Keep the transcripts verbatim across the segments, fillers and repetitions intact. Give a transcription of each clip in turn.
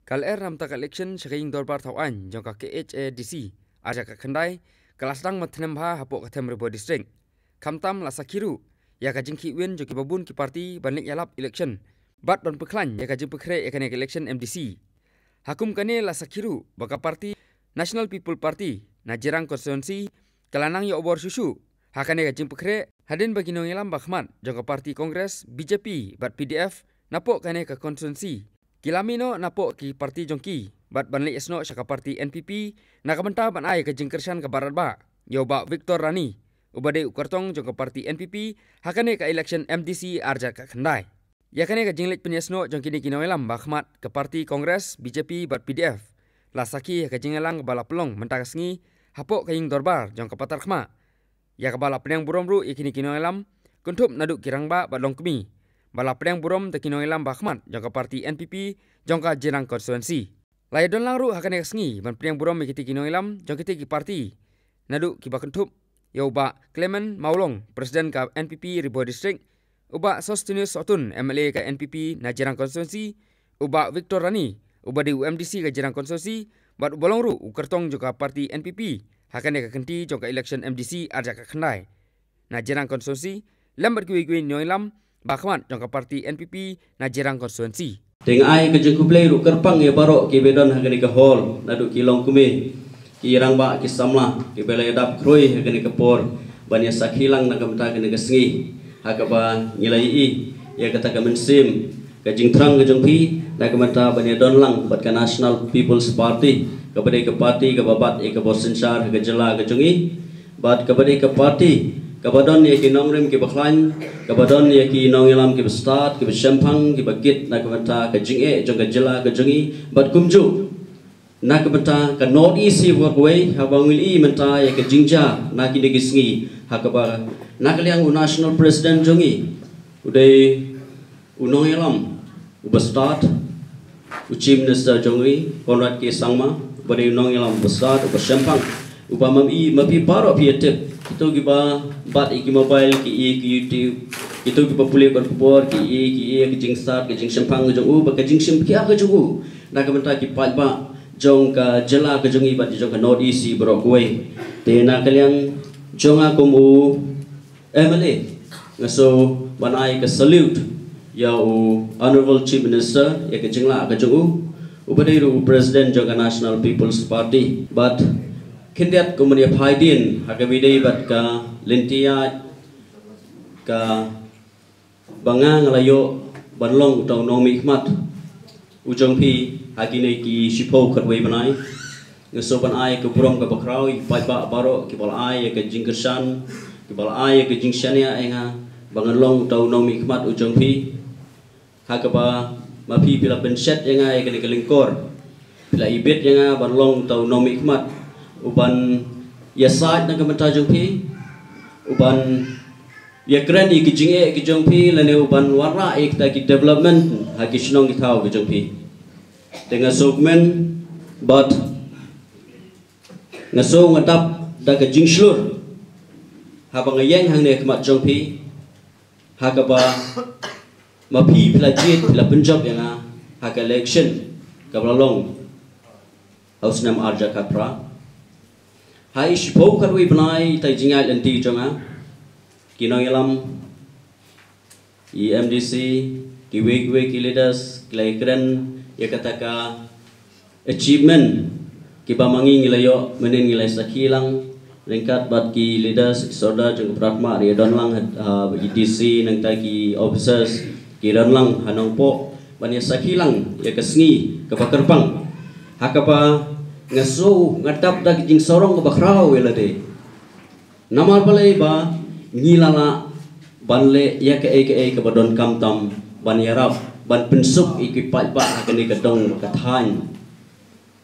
Ka lyer namta ka election sha ka ïing dorbar thaw aiñ jong ka K H A D C arja ka khyndai ka la sdang ban thnem bha hapoh ka Them Ri Bhoi District. Khamtam la sakhi ruh ïa ka jingkhih win jong ki babun ki party ban leit ïalap election bad ban pynkhlaiñ ïa ka jingpynkhreh ïa kane ka election M D C. Ha kum kane la sakhi ruh ba ka party National People Party na Jirang Constituency ka la nang ïoh bor shuh shuh ha kane ka jingpynkhreh hadien ba ki nongïalam ba khmat jong ka party Congress, B J P bad P D F napoh kane ka constituency ki la mih noh napoh ki party jong ki bad ban leit ïasnoh sha ka party N P P na ka bynta ban ai ka jingkyrshan kaba radbah ïa u Bah Victor Rani uba dei u kyrtong jong ka party N P P ha kane ka election M D C arja ka khyndai. Ïa kane ka jingleit pynïasnoh jong kine ki nongïalam ba khmat ka party Congress, B J P bad P D F la sakhi ïa ka jingïalang ba la pynlong mynta ka sngi hapoh ka ïing dorbar jong ka Patarkhmah. Ïa kaba la pdiang burom ruh ïa kine ki nongïalam kynthup naduh ki rangbah bad longkmie ba la pdiang burom da ki nongïalam ba khmat jong ka party N P P jong ka Jirang Constituency. La ïa don lang ruh ha kane ka sngi ban pdiang burom ïa kitei ki nongïalam jong kitei ki party naduh kiba kynthup ïa u Bah Clement Mawlong, President ka N P P Ri Bhoi District, u Bah Sosthenes Sohtun, M L A ka N P P na Jirang Constituency, u Bah Victor Rani uba dei u M D C ka Jirang Constituency bad uba long ruh u kyrtong jong ka party N P P ha kane ka kynti jong ka election M D C arja ka khyndai na Jirang Constituency lem bad kiwei kiwei ki nongïalam ba khmat jong ka party N P P na Jirang Constituency. Te nga ai ka jingkhublei ruh kyrpang ïa baroh kiba don ha kane ka hall, naduh ki longkmie, ki rangbah, ki samla kiba la ïadap khrui ha kane ka por ban ïa sakhi lang na ka bynta kane ka sngi ha kaba ngi la ïohi ïa kata ka mynsiem, ka jingthrang ka jong phi na ka bynta ban ïa don lang bad ka National People's Party kaba dei ka party kaba bat ïa ka bor synshar ha ka jylla ka jong ngi. Bad kaba dei ka party kaba don ïa ki nongrim kiba khlaiñ, kaba don ïa ki nongïalam kiba stad, kiba shemphang, kiba kit na ka bynta ka jingeh jong ka jylla ka jong ngi bad kumjuh na ka bynta ka North East hi baroh kawei, haba ngi ïohi mynta ïa ka jingjia na kine ki sngi ha kaba na ka liang u National President jong ngi u dei u nongïalam uba stad, u Chief Minister jong ngi, Conrad K Sangma, uba dei u nongïalam uba stad, uba shemphang, uba ma phi, ma phi baroh phi ïa tip, kito kiba bat ïa ki mobile, ki ïohi ki YouTube, kito kiba pule bad khubor, ki ïohi, ki ïohi ïa ka jingstad, ka jingshemphang ka jong u bad ka jingshim khia ka jong u na ka bynta ki paidbah jong ka jylla ka jong ngi bad jong ka North East hi baroh kawei. Te na ka liang jong nga kum u M L A, nga sngew ban ai ka salute ïa u Honorable Chief Minister, ïa ka jinglah ka jong u, uba dei ruh u President jong ka National People's Party. Bad khyndiat kumne ïa phai dien ha kaba ïadei bad ka lynti ïaid kaba nga nga la ïoh ban long uta u nongmihkhmat u jong phi ha kine ki shiphew khatwei bnai. Nga sngew ban ai ka burom kaba khraw ïa ki paidbah baroh kiba la ai ïa ka jingkyrshan, kiba la ai ïa ka jingshaniah ïa nga ba ngan long uta u nongmihkhmat u jong phi. Ha kaba ma phi phi la pynshet ïa nga ïa kane ka lyngkor, phi la ibit ïa nga ban long uta u nongmihkhmat uban ïasaid na ka bynta jong phi, uban ïakren ïa ki jingeh ki jong phi lane uban wanrah ïa kita ki development ha ki shnong ki thaw ki jong phi. Te nga sngewkmen bad nga sngew nga dap da ka jingshlur haba nga ïeng hangne ha khmat jong phi ha kaba ma phi phi la jied, phi la pynjop ïa nga ha ka election kaba la long ha u snem arhajar khatphra. Ha i shiphew khatwei bnai ita i jingïaid lynti jong nga, ki nongïalam, i M D C, kiwei kiwei ki leaders ki la ïakren ïa kata ka achievement kiba ma ngi ngi la ïoh, mynnin ngi la sakhi lang ryngkat bad ki leaders, ki sordar jong ka Patarkhmah, ïa don lang ha, ha, i D C, nangta ki officers ki don lang ha Nongpoh ban ïa sakhi lang ïa ka sngi kaba kyrpang. Ha kaba nga sngew nga dap da ka jingsarong kaba khraw ïa lade. Namar balei ba ngi la lah ban leh ïa kaei kaei kaba donkam tam ban ïarap ban pynsuk ïa ki paidbah ha kane ka dong ka thaiñ.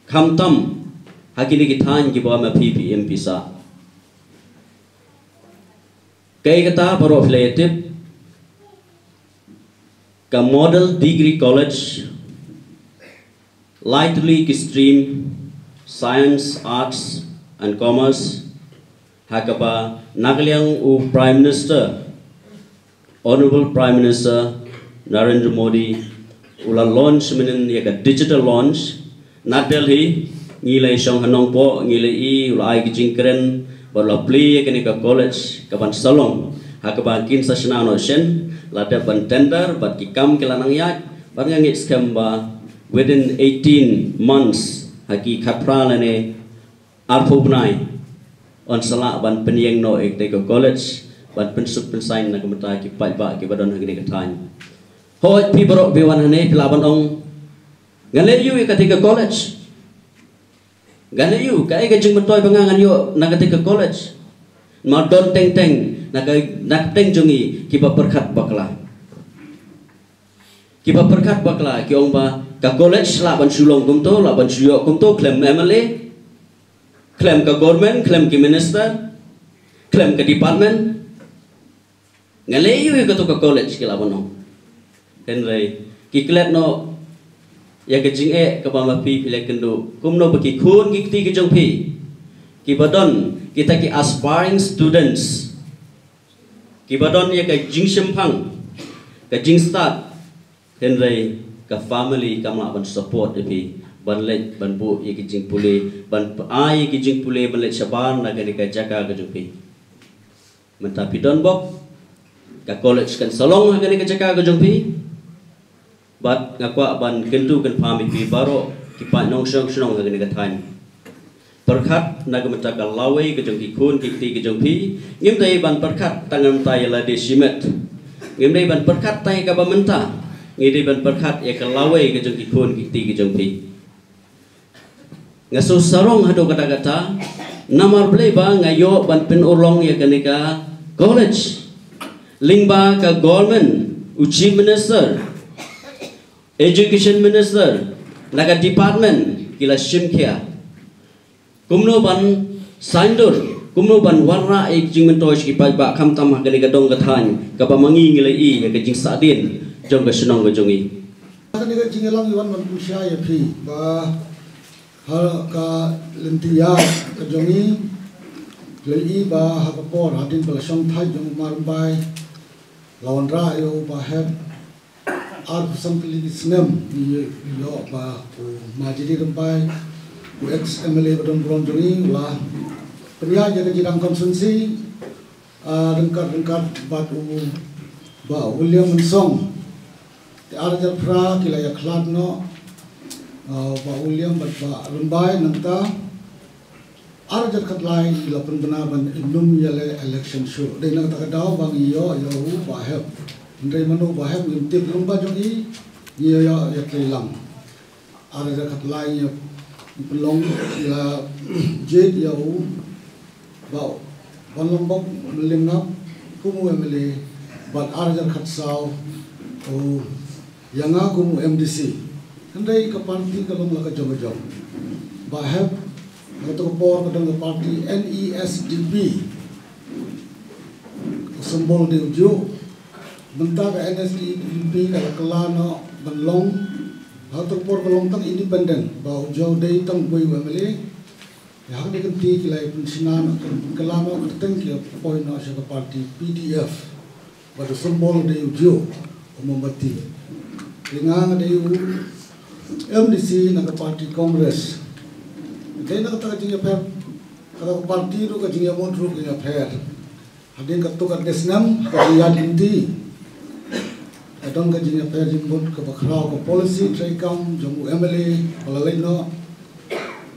Khamtam ha kine ki thaiñ kiba ma phi phi im phi sah. Kaei kata baroh phi la ïa tip, ka Model Degree College, lai tylli ki stream, Science, Arts and Commerce, ha kaba na ka liang u Prime Minister, Honorable Prime Minister Narendra Modi, U la launch mynnin ïa ka digital launch na Delhi, ngi la shong ha Nongpoh, ngi la i u la ai ka jingkren bad u la plie ïa kane ka college ka ban sa long ha kaba kin sa shna noh shen. La dep ban tender bad ki kam ki la nang ïaid, bad nga ngeit skhem ba within eighteen months, ha ki khatphra lane arphew bnai, yn sa lah ban pynïeng noh ïa kata ka college, ban pynsuk pynsaiñ na ka bynta ki paidbah kiba don ha kane ka thaiñ. Hooid, phi baroh phi wan hangne phi lah ban ong, ngan leit ïoh ïa kata ka college. Ngan leit ïoh, kaei ka jingmyntoi ba nga ngan ïoh na kata ka college? Namar don teng teng na ka, na ka teng jong ngi kiba pyrkhat bakla. Kiba pyrkhat bakla ki ong ba ka college lah ban shu long kumto, lah ban shu ïoh kumto, khlem M L A, khlem ka government, khlem ki minister, khlem ka department. Ngan leit ïoh ïa kato ka college, ki lah ban ong. Hynrei ki klet noh ïa ka jingeh kaba ma phi phi la kynduh, kumno ba ki khun ki kti ki jong phi kiba don kita ki aspiring students, kiba don ïa ka jingshemphang, ka jingstad, hynrei ka family kam lah ban support ïa phi ban leit ban buh ïa ka jingpule, ban ai ïa ka jingpule ban leit shabar na kane ka jaka ka jong phi. Mynta phi don bok, ka college kan sa long ha kane ka jaka ka jong phi. Bad nga kwah ban kyntu kynpham ïa phi baroh ki paid nongshong shnong ha kane ka thaiñ. Pyrkhat na ka bynta ka lawei ka jong ki khun ki kti ka jong phi. Ngim dei ban pyrkhat tang na ka bynta ïa lade shimet. Ngim dei ban pyrkhat tang ïa kaba mynta. Ngi dei ban pyrkhat ïa ka lawei ka jong ki khun ki kti ka jong phi. Nga shu sarong haduh katta katta, namar balei ba nga ïoh ban pynurlong ïa kane ka college. Lyngba ka government, u chief minister, education minister, na ka department ki la shim khia kumno ban saiñdur, kumno ban wanrah ïa ka jingmyntoi sha ki paidbah, khamtam ha kane ka dong ka thaiñ kaba ma ngi ngi la i ïa ka jingsahdien jong ka shnong ka jong ngi. Kane ka jingïalang i wan ban pynshai ïa phi ba ha ka lynti ïa ka jong i, la i ba ha ka por hadien ba la shong thait jong u Ma Rymbai, la wanrah ïa u Bah Hep. Arphew san tylli ki snem i ïoh ba u Ma J D Rymbai, u ex M L A ba don burom jong i, u la pynïaid ïa ka Jirang constituency, ah, ryngkat ryngkat bad u Bah William Mynsong. Te ar hajar phra ki la ïakhlad noh, ah, Bah William bad Bah Rymbai, nangta ar hajar khatlai ki la pynbna ban ïa num ïaleh election shuh. Dei na kata ka daw ba ngi ïoh ïa u Bah Hep. Hynrei mano u Bah Hep ngim tip, lyngba jong i ngi ïoh ïa Treilang. Ar hajar khatlai ngi pynlong, ïa jied ïa u Bah Wanlongbok Lyngngap kum u M L A, bad ar hajar khatsaw u ïa nga kum u M D C. Hynrei ka party ka long la ka jong ka jong. Bah Hep, ha kato ka por ka don ka party N E S D P, ka symbol dei u juh. Mynta ka N S D P ka la kylla noh ban long, ha kato ka por ka long tang independent, ba u juh dei tang uwei u M L A. Ïa, ha kane ka kynti ki la ïa pynshna noh, ki la kylla noh kyrteng, ki ïa poi noh sha ka party P D F. Bad u symbol dei u juh, u mombati. Te nga nga dei u M D C na ka party Congress. Dei na kata ka jingïapher, kata ka party ruh ka jingïamut ruh ka jingïapher. Hadien katto katne snem, ka jingïaid lynti, ka don ka jingïapher jingmut kaba khraw, ka policy treikam jong u M L A ba la leit noh.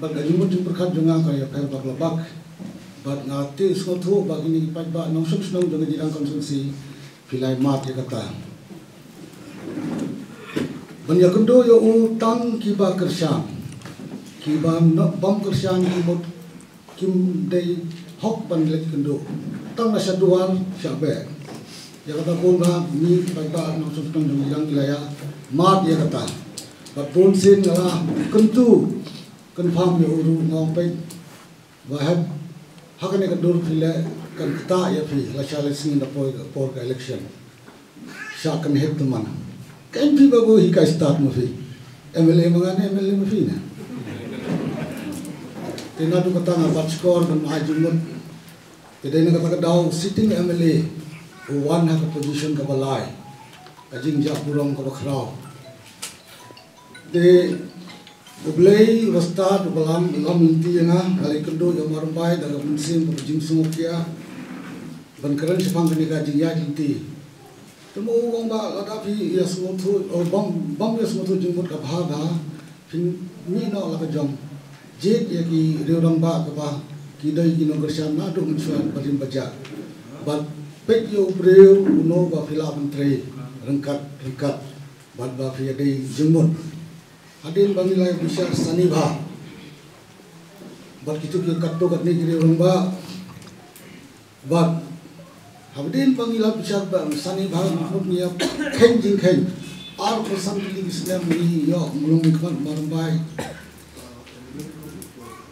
Bad ka jingmut jingpyrkhat jong nga ka ïapher bak la bak. Bad nga tip sngewthuh ba kine ki paidbah nongshong shnong jong ka Jirang constituency phi la ïa mad ïa kata. Ban ïakynduh ïa u tang kiba kyrshan, kiba noh bym kyrshan ki mut kim dei hok ban leit kynduh. Tang na sha duwar sha beh. Ïa kata bun ba ngi paidbah nongshong shnong jong Jirang ki la ïa mad ïa kata. Bad bun sien nga la kyntu kynpham ïa u ruh, nga ong peit Bah Hep, ha kane ka dur phi leh kan ktah ïa phi lashai lasngi na poi ka por ka election. Sha kan hep teman. Kan phi ba bu hi kai start ma phi. M L A ma nga ne M L A ma phi ne. Te naduh kata nga bat skor ban ai jingmut. Te dei na kata ka daw sitting M L A u wan ha ka position kaba lai. Ka jingjah burom kaba khraw. Te U Blei u ba stad u ba lam lam lynti ïa nga, nga la ïakynduh ïa u Marwei da ka mynsiem kaba jingsngewkhia ban kren shaphang kane ka jingïaid lynti. Te mo u ong ba lada phi ïa sngewthuh, oh, bam bam ïa sngewthuh jingmut ka bha ba phin mih noh la ka jong. Jied ïa ki riew rangbah kaba ki dei ki nongkyrshan naduh mynshuwa ba rim ba jah. Bad peit ïa u briew uno ba phi lah ban trei ryngkat ryngkat bad ba phi ïa dei jingmut. Hadien ba ngi la ïa bishar sani bha bad kito ki katto katne ki riew rangbah. Bad hadien ba ngi la bishar ba sani bha, mut ngi ïa kheiñ jingkheiñ. Arphew san tylli ki snem ngi ïoh u nongmihkhmat Marwei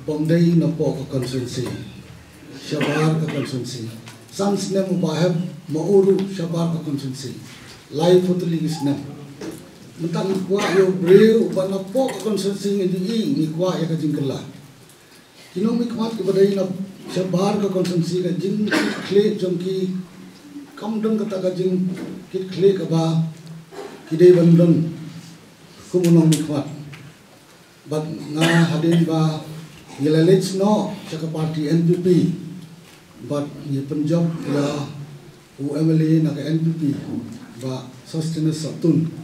bym dei na poh ka constituency, shabar ka constituency. San snem u Bah Hep, ma u ruh shabar ka constituency. Laiphew tylli ki snem. Mynta ngi kwah ïa u briew uba na poh ka constituency ngi ju i, ngi kwah ïa ka jingkylla. Ki nongmihkhmat kiba dei na shabar ka constituency, ka jingkitkhlieh jong ki kam don kata ka jingkitkhlieh kaba ki dei ban don kum u nongmihkhmat. Bad nga hadien ba ngi la leit noh sha ka party N P P bad ngi pynjop ïa u M L A na ka N P P, Bah Sosthenes Sohtun.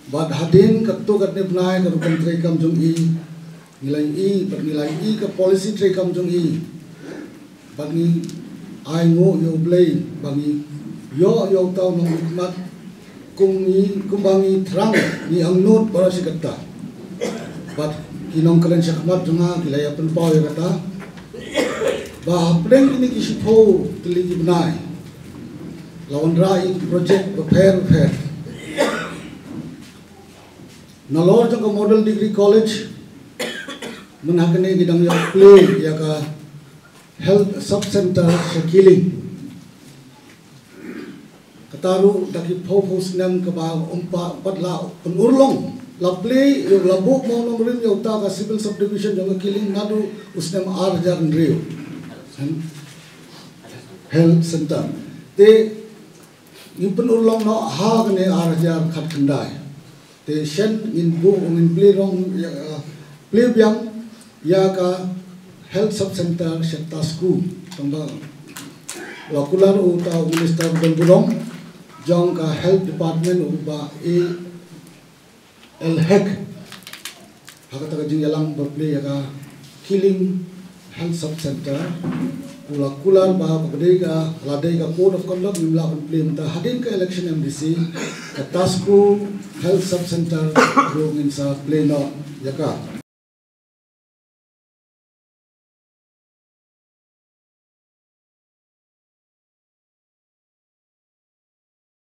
Bad hadien katto katne bnai ka rukom treikam jong i, ngi la ïohi bad ngi la ïohi ka policy treikam jong i. Bad ngi ai nguh ïa u Blei ba ngi ïoh ïa uta u nongmihkhmat kum ngi, kumba ngi thrang, ngi angnud baroh shi katta. Bad ki nongkren shakhmat jong nga ki la ïa pynpaw ïa kata ba hapdeng kine ki shiphew tylli ki bnai la wanrah ïa ki project bapher bapher. Nalor jong ka Model Degree College, mynta kane ngi dang ïa plie ïa ka Health Sub Center sha Killing. Kata ruh da ki phew phew snem kaba ym pat la pynurlong, la plie ïa, la buh mawnongrim ïa uta ka Civil Subdivision jong ka Killing naduh u snem ar hajar hynriew. Health Center. Te ngi pynurlong noh ha kane ar hajar khatkhyndai. Te shen ngin buh, ngin plie rong ïa, uh, plie biang ïa ka Health Sub Center sha Tasku. Tang ba la kular uta u Minister ba don burom jong ka Health Department, u Bah A L Hek. Ha kata ka jingïalang ba plie ïa ka Killing Health Sub Center, u la kular ba ka dei ka, la dei ka code of conduct, ngim lah ban plie mynta. Hadien ka election M D C, ka Tasku Health Sub Center ruh ngin sa plie noh ïa ka.